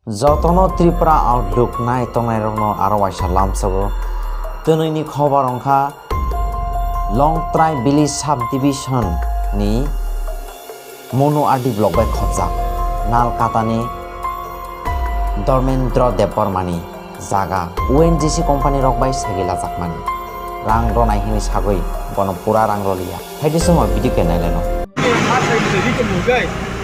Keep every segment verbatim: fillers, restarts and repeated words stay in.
Jotono Tripura Outlook nai tongnairokno aro waisa lamsogo. Twnwini khobor wngkha Longtrai Village Subdivision ni Monu R D block bai khopjak Nalkatani Dharmendra Debbarmani jaga O N G C company rok bai segwi lajakmani. Rang ronai hwnwi sagwi bono pura rang roliya. Haidi songma video khe nailaino.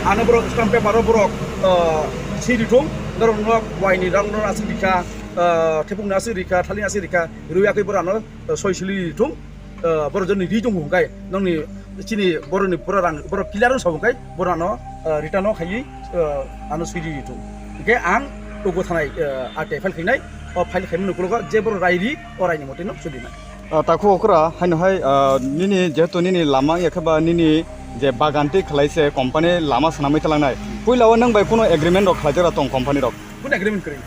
Ano borok stamp paper o borok, ah, si rithung, norok no waini rang no aswk rikha, ah, thepung no aswk rikha, thali aswk rikha, rwi akwi borok ano, ah, soi sili rithung, ah, borok joni ri tongo hwnkhe nongni chini borokni pura rang borok clear wng sabo hwnkhe borok ano, ah, return o khaiwi, ah, ano sui rithung. Hwnkhe ang togo thanai, ah, R T I file khainai, o file khaimani ukulogo je borok rai ri, o raini mote no solinai. Ah, takhuk okra, haino hai, ah, nini jehetu nini lama wngya khe ba nini je bagan twi khlai se company lama swnamwi tlangnai. Puila o nwng bai kuno agreement rok khlaijak ra tong company rok? Kuno agreement kwrwi?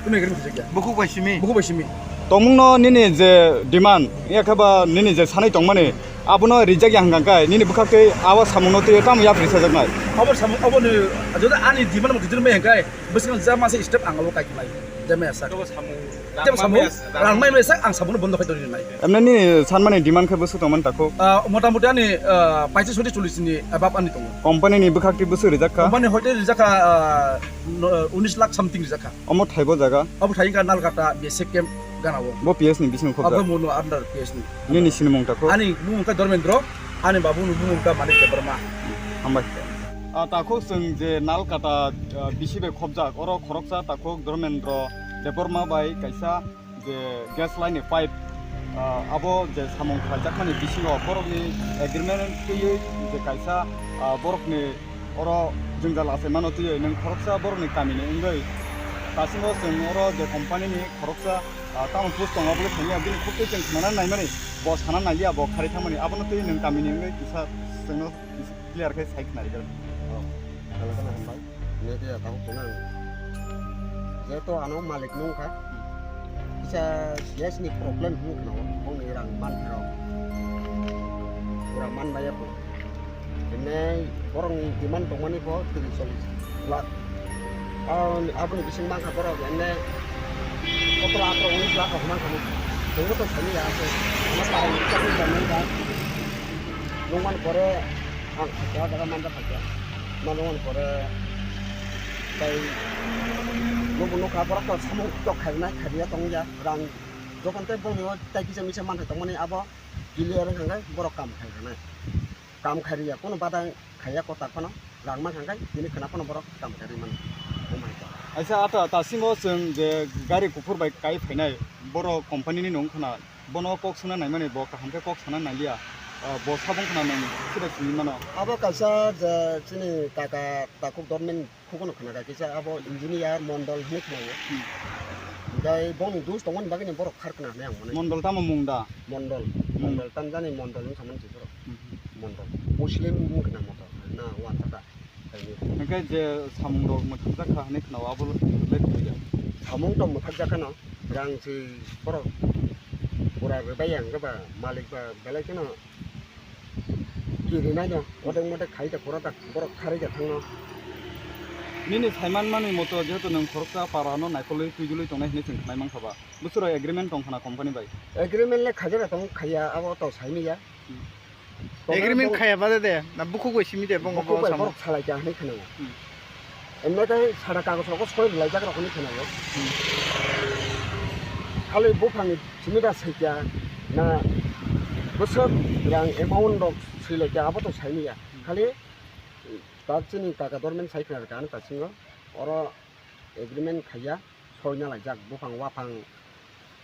Kuno agreement khlaijak ya? Bukhuk bai simi. Bukhuk bai simi. Tongmung no nini je demand wngya khe ba nini je sanai tongmani abono rijak ya hwnkha khe nini bwkhak twi abo samung no twi tamo yapri sajaknai? Abo samung, abo ni, jodi ani demand mo kitir me hwnkha, bwswk ja masa step ang abo kaiklai. Jemai asa. Tebo samung, tebo samung, rang mai mai sak, ang samung no bondo khai dori nai. Emne ni sanmani demand khe bwswk tongmani takhuk? Ah, motamuti ani, ah, paisa soti chollish ni above ani tongo. Company ni bwkhak twi bwswk rijak kha? Company hoite rijak kha, ah, no, unis lakh something rijak kha. Omo thaibo jaga? Abo thai wngkha Nalkata B S F camp gana o. Bo P S ni bising khobjak? Abo mono under P S ni. Nini sinimung takhuk? Ani bumung kha Dharmendra, ani babu ni bumung kha Manik Debbarma. Hambai. Ah, takhuk chwng je Nalkata, ah, bisi bai khobjak, oro khoroksa takhuk Dharmendra Debbarma bai kaisa je gas line ni pipe, ah, abo je samung khlaijakmani bisingo borokni agreement twiwi je kaisa, ah, borokni oro jwngjal achaimano twiwi nwng khoroksa borokni kamini wngwi tasingo chwng oro je company ni khoroksa, ah, tamo post tongo abole thangya bini khuktwi chwng khwnana naimani bo sana nailia bo kharwi thangmani abono twiwi nwng kamini wngwi kisa chwngno Clear khe sai khna rigwlak. Oh, belai kheno hambai. Media tamo khna ang. Jehetu ano malik nung kha. Kisa gas ni problem hwn khna o. Bongni rang man phero. Pura man baya po. Hwnwi borokni demand tongmani bo tris chollish lakh. Aboni bising mankha borok hwnwi sotro atro unis lakh rok mankha. Chwngbo to sani ya se. Ano parani kisa kisa nung kha. Nungmani pore ang khaikha, o jaga manja khaikha. Mano hwn pore tei nukbo nukha, borok to samung tok khairwnai, khairya tongya. Rang jokhon tei bongni o tai kisa misa manthai tongmani abo clear wngkha khe borok kam khairwnai. Kam khairya, kono badang khaiya kwtal phano rang mankha khe tini khwna phano borok kam khairwi mano. Omo hai khe. Aisa ata tasingo chwng je gari kuphur bai kai phainai borok company ni nung khwna. Bono kok sana naimani bo kaham khe kok sana nailia. Ah, bo sabong khna nang khibai simi mano. Abo kaisa je chini kaka takhuk dormen khukuno khna kha kisa abo engineer Mondol hinwi khna o. Hmm. Gai bongni dus tongmani bagwi ni borok khar khna hinwi ang mano. Mondol tamo mung da? Mondol. Hmm. Mondol tamjani Mondol wng samani si borok. Hmm. Mondol. Muslim wng khna moto na wantata. Hingke je samung rok mwthangjakha hinwi khna-o, abo le khuya. Samung tong mwthangjakha no, rang se borok pura rwbai ya, hingke ba malik ba belai kheno kirinai no, modek modek khai ta pura ta borok kharwi ja thangno. Nini saiman mani moto jehetu nwng khoroksa para no naikolwi twijlwi tongnai hinwi chwng khnai mankha ba, bwswk rok agreement tong khana company bai? Agreement le khaijak tong khaiya, abo to saimanya. Hmm. Agreement khaya bade de, na bukhuk bai simi de, bongo bukhuk bo bai samo. Borok salai kha hinwi khwnao. Hmm. Emne khe sada kagoj rogo soi rwlaijak rok hinwi khwnao. Hmm. Khali buphangni simi da sai kha, na bwswk rang amount rok swi lai kha, abo to saimanya. Hmm. Khali tak chini kaka dormen sai khna rwkha ani tasingo, oro agreement khaiya. Soina laijak, buphang waphang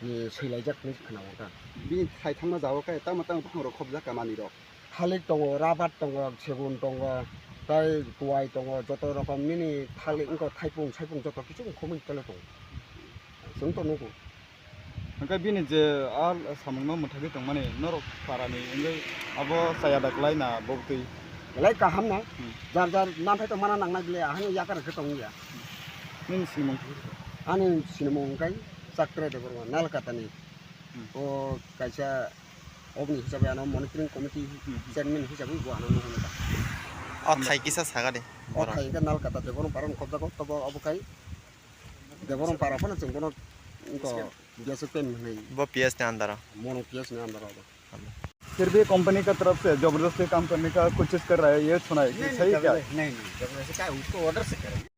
ni swilaijak hinwi khwnao ta. Bini thai thangma jagao khe tamo tamo buphang rok khobjak ka manwi rok. Thalik tongo, rabar tongo, segun tongo, tei kuwai tongo, joto rokom nini thalik wngkha thaipung saipung joto kisu wngkhomwi tele tongo. Chwng to nugo. Hwnkhe bini je a samungno mwthagwi tongmani norok parani wngwi abo chaya da kwlai na bo twi? Belai kaham no. Hmm. Jar jar manthai tongmana nangnai bile, ahai no yakar khe tong ya. Nini sinimung? Ani sinimung wngkha Chakre Debbarma, Nalkatani. Hmm. O kaisa oboni hisabe ano monitoring committee, hmm, hmm, chairman hisabe bo ano nuhunka. O thai kisa saga de. O thai khe Nalkata Debbarma paron kobjago, tobo obo khai Deborong para phano chwng bono wngkha B S F ten hwnwi. Bo P S ni under o. Mono P S ni under o. फिर भी कंपनी का तरफ से जबरदस्ती काम करने का कोशिश कर रहा है, ये सुना है कि नहीं, नहीं, सही क्या? जबरदस्ती नहीं, नहीं, जबरदस्ती क्या, उसको ऑर्डर से करेंगे।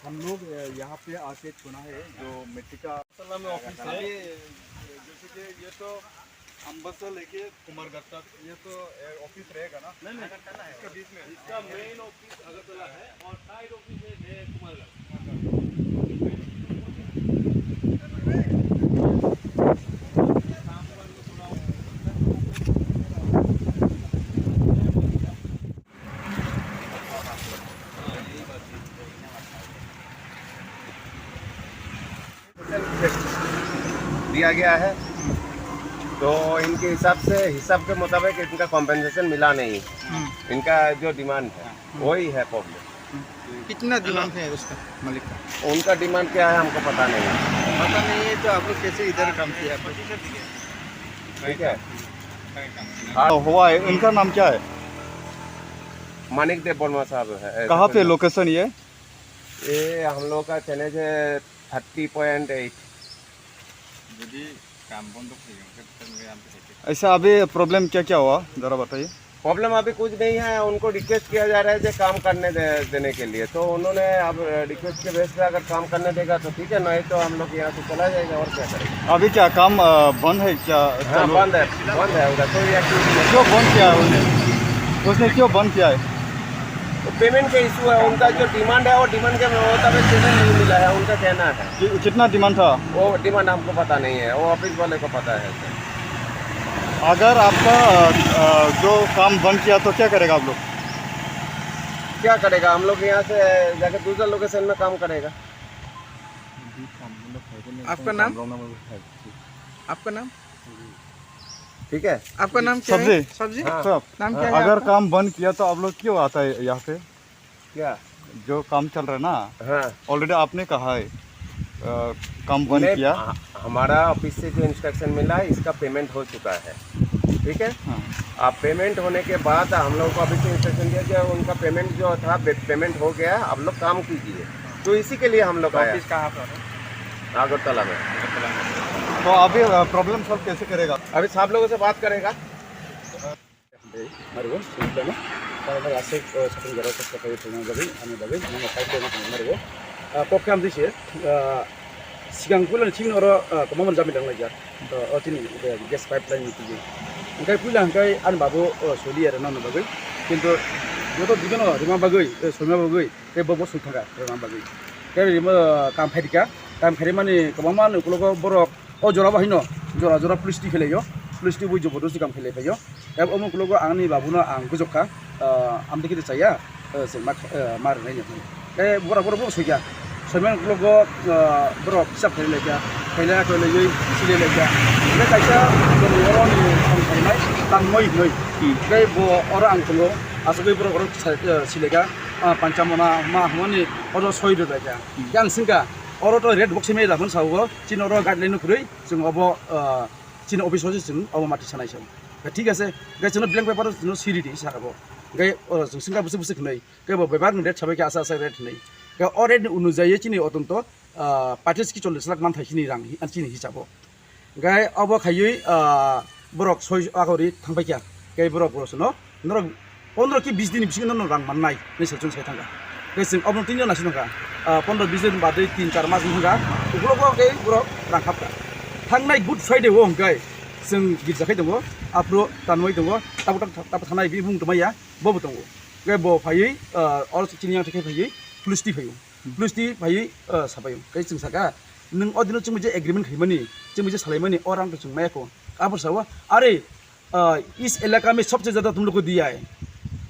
हम लोग, अ, यहाँ पे आके सुना है जो मिट्टी का में ऑफिस है। अभी, जैसे कि ये तो अम्बासा लेके कुमारघाट तक, ये तो, अ, ऑफिस रहेगा ना? नहीं, नहीं। इसका बीच में। इसका मेन ऑफिस अगरतला है और साइड ऑफिस है, है कुमारघाट। दिया गया है, तो इनके हिसाब से, हिसाब के मुताबिक इनका कॉम्पेंसेशन मिला नहीं। हम्म। इनका जो डिमांड है, हम्म। वही है प्रॉब्लम। हम्म। कितना डिमांड है उसका, मालिक का? उनका डिमांड क्या है, हमको पता नहीं है। पता नहीं है, तो आप लोग कैसे इधर काम किया? ठीक है। हाँ, हुआ है। इनका नाम क्या है? मानिक देव वर्मा साहब है। कहाँ पे लोकेशन ये? ये हम लोग का चैलेंज है थर्टी पॉइंट एट। যদি কাম বন্ধ করে দেন, ওকে তো আমি আনতে চাইছি। ऐसा अभी प्रॉब्लम क्या क्या हुआ, ज़रा बताइए। प्रॉब्लम अभी कुछ नहीं है, उनको रिक्वेस्ट किया जा रहा है जो काम करने दे, देने के लिए, तो उन्होंने अब रिक्वेस्ट के बेस पे अगर काम करने देगा तो ठीक है, नहीं तो हम लोग यहाँ से चला जाएगा, और क्या करेंगे। अभी क्या काम, अ, बंद है क्या? हाँ, चालू? बंद है, बंद है उधर, कोई एक्टिविटी नहीं। क्यों बंद किया है उन्हें? उसने क्यों बंद किया है? तो पेमेंट का इशू है, उनका जो डिमांड है, वो डिमांड के मुताबिक पेमेंट नहीं मिला है, उनका कहना है। कि-, कितना डिमांड था? वो डिमांड हमको पता नहीं है, वो ऑफिस वाले को पता है, सर। अगर आपका, अ, जो काम बंद किया तो क्या करेगा आप लोग? क्या करेगा, हम लोग यहाँ से जाके दूसरा लोकेशन में काम करेगा। आपका नाम? आपका नाम? ठीक है। आपका नाम क्या है? सब्जी। सब्जी? हाँ। सब। नाम क्या है अगर आपका? काम बंद किया तो आप लोग क्यों आता है यहाँ पे? क्या? जो काम चल रहा है ना, हाँ। Already आपने कहा है, अ, काम बंद नहीं, किया। ह-, हमारा ऑफिस से जो इंस्ट्रक्शन मिला है, इसका पेमेंट हो चुका है, ठीक है? हाँ। आप पेमेंट होने के बाद हम लोगों को अभी से इंस्ट्रक्शन दिया गया, उनका पेमेंट जो था, पे-, पेमेंट हो गया, आप लोग काम कीजिए। तो इसी के लिए हम लोग तो आया। ऑफिस कहाँ पर है? अगरतला में। तो अभी, अ, प्रॉब्लम सॉल्व कैसे करेगा? अभी साहब लोगों से बात करेगा। Marugo, sini plano. Tamo aswk, eh, satung jora kosto kaiwi tongna bagwi, ani bagwi, nang fight laina tongna marugo. Ah, kok khe amtwi se, ah, sigang puilani chini oro, ah, kwbangma jami rang laijak. To, o chini, eh, gas pipeline ni twi. Hingke puila hingke ani babu, oh, soli aro nang bagwi. Kintu joto dibe no rima bagwi, eh, soima bagwi. Tei bo bo soi thangkha rwna bagwi. Tei rimo kam khairikha, kam khairimani kwbangma ni ukologo borok o jora bo haino jora jora police twi phelaio, police twi bo jobodosti kam khailai phaio. Tei omo ukologo ang ani babuno ang gujokha, ah, amtwi khe chaya, ah, se ma, ah, ma rwnai ni. Tei borok borok bo soikha, soimani ukologo, ah, borok hisab khailai kha, khailai khailaiwi silai lai kha. Tei kaisa oro ni samung khainai tangmoi hinoi. Hmm. Tei bo oro ang tongo, asugwi borok oro sa, ah, silai kha. Ah, panchamona ma hwnmani oro soi rwbaikha. Hmm. Yang singkha, oro to red box se me da phano sao, chini oro guideline no kwrwi, chwng obo, ah, chini office o se chwng obo mati sanai sao. Thik ase, gai chwngno blank paper o chwngno siri di saka bo. Gai, oh, chwng singkha bwswk bwswk hwnwi, gai bo bebak ni red sabai khe asa asa red hwnwi. Gai o red ni unujai chini otonto, ah, patrish ki chollish lakh manthai chini rang hi-, chini hisabo. Hingke obo khaiwi, ah, borok soi agori thangpaikha. Hingke borok, borok sono norok pondro ki bis din ni bisingo norok rang mannai hinwi se chwng sai thangkha. Hingke chwng obono tini jora naising thangkha. Ah, pondro bis din badwi tin char mas wngkha. Ukulogo hingke borok rang khapkha. Thangnai Good Friday o hingke chwng girja khai tongo, aphuru tanwi tongo, tabuk tabuk tabuk thangnai bini bumung twmaiya, bobo tongo. Hingke bo phaiwi, ah, oro chini yang thai phaiwi police twi phaio. Police twi phaiwi, ah, sabaio. Tei chwng saka, "Nwng o dino chwngbai je agreement khaimani, chwngbai je salaimani, o rang to chwng maya kho." Aphuru sao, "Are, ah, is elaka mein sabse zyada tum log ko diya hai.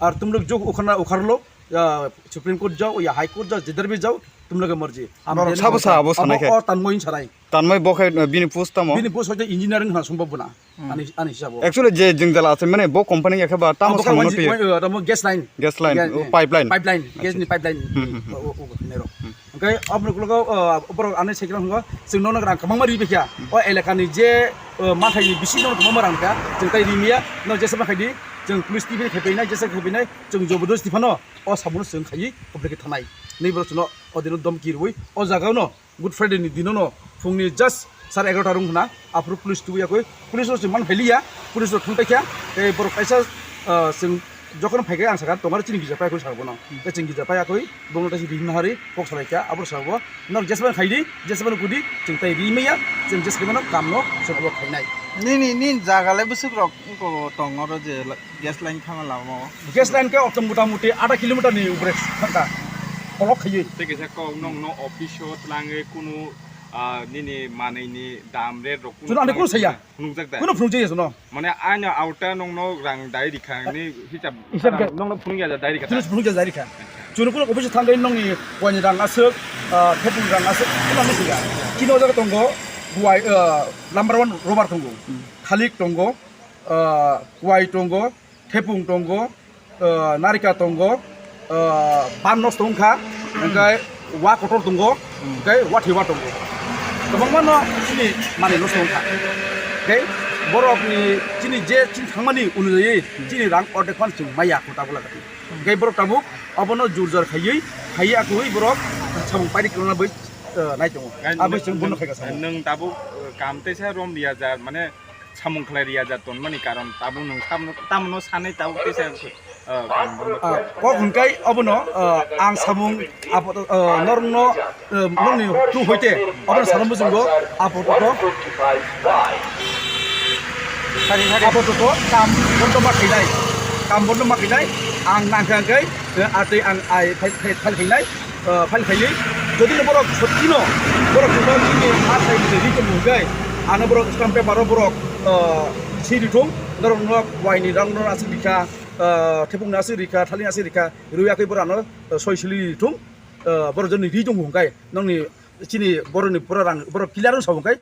Aur tum log jo ukharna ukhar lo, ya Supreme Court jao, ya High Court jao, jidhar bhi jao, Tumlake morji. Norok sabo sa abo sanai khe? O tanmoi sanai. Tanmoi bo khe, uh, bini post tamo? Bini post hoite engineering hwnna sumbo buna. Hmm. Ani, ani hisabo. Actually je jwngjal asai mane bo company ya khe ba tamo samung no twi? Tamo gas line. Gas line, oh, pipeline. Pipeline, gas ni pipeline. Hmm, hmm, hmm. O, o, o, nero. Hmm. Hwnkhe aboni ulo, uh, borok ani second hwngo, chwng nono rang kwbangma ribaikha. O elakani je, uh, manthai ni bisingo kwbangma rang kha, chwng tai rimya, no jesa ma khaidi, chwng police twi bai khaipinai, jesa khaipinai, chwng jobodosti phano o sabuno chwng khaiwi public khe thanai. Nini borok chwngno o dino domki rwui o jagao no Good Friday ni dino no phungni just sare egarota rung hwna aphuru police tubu yakui police rok se man phailiya police rok thang paikha tei borok kaisa, ah, chwng jokhon phaikhe ang sakha tongo chini gija pai khe sakha bono tei chwng gija pai yakui bono tei ring nahari kok salaikha abo sakha bo nok jesa bai khaidi jesa bai kudi chwng tai ri maya chwng jesa bai no kam no chwng abo khainai. Nini, nini jaga le bwswk rok wngkho tong oro je la-, gas line thangna lama o? Gas line khe okto mota moti adah kilometer ni upre thangkha, kolok khaiwi. Tei kisa kok nokno office o twlangwi kunu, ah, nini manwi ni dam rate rok kunu Chwng ani kunu saya. Phunukjak da? Kunu phunukjak ya chwngno. Mane aino auta nokno rang dai rikha ni hisab. Hisab khe nokno phunukya da dai rikha. Chwngno phunukya dai rikha. Chwngno kunu office o thangwi nokni wani rang aswk, ah, thepung rang aswk, kunu ano siya. Chini o jaga tongo, buai, ah, number one rubber tongo. Hmm. Thalik tongo, ah, kuai tongo, thepung tongo, ah, narika tongo, ah, ban nosto wngkha, hwnkhe wa kotor tongo, hwnkhe wa thwiwa tongo. Kwbangma no chini manwi nosto wngkha. Hwnkhe borokni chini je chini thangmani unujai chini rang ordek phano chwng maya kota bola kati. Hwnkhe borok tabuk obono jur jar khaiwi, khaiwi akwui borok samung paidi kwrwngna bai, ah, nai tongo. Abo chwng bono khaika samung. Nwng tabuk, ah, kam teisa rom riya jar, mane samung khlai riya ja tonmani karon tabuk nwng tamno, tamno sanai tabuk teisa, ah, karon bono. Ah, kok hwnkai obono, ah, ang samung apo-, ah, norokno, ah, nokni tu hoite obono sana muchungo apoto, apoto kam bondo ma khainai, kam bondo ma khainai, ang nangkha hwnkhe, ah, atwi ang ai phai, phai, phai khainai. Ah, phal khaili, jodi no borok sotti no, borok jodi no chini ha sai ni ri tong hwnkhe, ano borok stamp paper o borok, ah, si ri thung, norok no wai ni rang no aswk rikha, ah, thepung no aswk rikha, thali aswk rikha, rwi akhe borok ano, ah, soi sili ri thung, ah, borok jodi ri tong hwnkhe, nokni chini borok ni pura rang, borok clear wng sa hwnkhe,